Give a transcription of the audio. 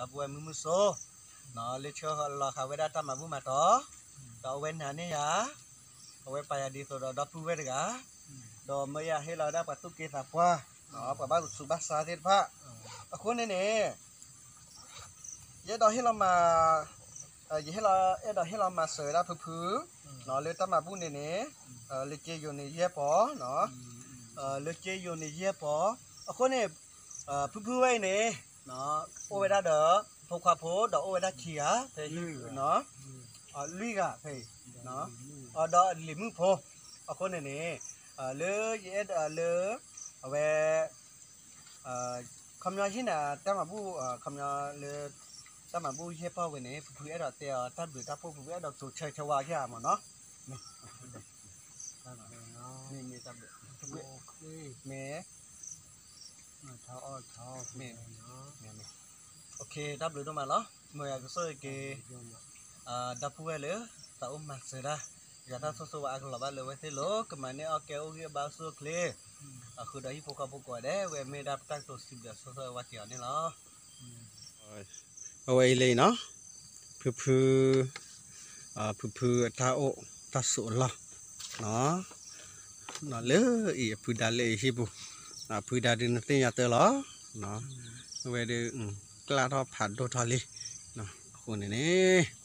ဒီပုၢ်ဝဲၢ်မုၢ်မုၢ်စိ လၢဆှၢလီၤဃာ်ဝဲဒၣ်တၢ်မၤဘူၣ်မၤတီၤ, ဒီးအဝဲနာ်န့ၢ်ယၤ, အဝဲပာ်ယၤဒ်သိးဒီးဒီပုၢ်ဝဲၢ်တဂၤ, ဒီးမၢယၤဟ့ၣ်လီၤဝဲဒၣ်ပှၤသူၣ်က့သးပှၢ်, ပှၤဘၣ်သူၣ်ဘၣ်ဆါသ့ၣ်တဖၣ်, အဃိန့ၣ်န့ၣ် ယအဲၣ်ဒိးဟ့ၣ်လီၤမၤ, ယဟ့ၣ်လီၤအဲၣ်ဒိးဟ့ၣ်လီၤမၤစၢၤဝဲဒၣ်ဖုဖု လၢတၢ်မၤဘူၣ်န့ၣ်န့ၣ်, လၢက့ယိၤန့ၣ်ယဲၢ်ပီၤ, လၢက့ယိၤန့ၣ်ယဲၢ်ပီၤ, အဃိန့ၣ် ဖုဖုဝဲအံၤန့ၣ် အိၣ်ဝဲဒၣ်ဒီး ဖိခွါဖိဒီးအိၣ်ဝဲဒၣ်ခံဂၤ ဖဲ လွံၢ်ဂၤဖဲအံၤ, ဒီးလံာ်မုၣ်ဖိ, အဃိန့ၣ်န့ၣ် လၢယအဲၣ်ဒိးလၢ အဝဲ ခီပညီဟ့ၣ်နၤတၢ်မၤဘူၣ်, ခီပညီလၢ တၢ်မၤဘူၣ်ယဲၢ်ပီၢ်ဝဲန့ၣ် ဖုဖုအဲၣ်ဒိးတဲအီၤတၢ်ဘျုးတၢ်ဖှိၣ် ဖုဖုအဲၣ်ဒိးတိၤဆၢဆၢဝါက့ၤမ့ၢ်နီၤ, မ့ၢ်မ့ၢ်တၢ်ဘျုး, မ့ၢ် မ့ၢ် တၢ်ဘျုးဒိၣ်မးလီၤ. မ်ယွၤကဆိၣ်ဂ့ၤက့ၤ ဒီပုၢ်ဝဲၢ်လၢ သးအိၣ်မၤစၢၤတၢ်, ယွၤတၢ်ဆိၣ်ဂ့ၤအါကလီၤဘၣ်လၢအဝဲသ့ၣ်လီၤ. ကမၤန့ၢ်အီၣ်ကဲအိၣ်ဂံၢ်ဘါအိၣ်ဆူၣ်အိၣ်ချ့, ဃုာ်ဒီးဟံၣ်ဖိဃီဖိကိးဂၤဒဲး, အဝဲမ့ၢ်ဒၣ်ပတၢ်ကတိၤစံးဘျုးဆိၣ်ဂ့ၤဝဲက့ၤအီၤန့ၣ်လီၤ. အဝဲအံၤလၢအံၤနီၤ, ဖုဖု, ဖုဖုအတၢ်အိၣ်တၢ်ဆိးအလီၢ်, လၢအံၤအဖုဒါလၢအံၤဟံၣ်ပူၤ, ဖုဒါဒုးနသ့ၣ်ညါတၢ်လီၤ, အဝဲဒုး ကျၢ်ထီၣ်ဖးဒိၣ်ထီၣ်လံ, အဃိန့ၣ်န့ၣ်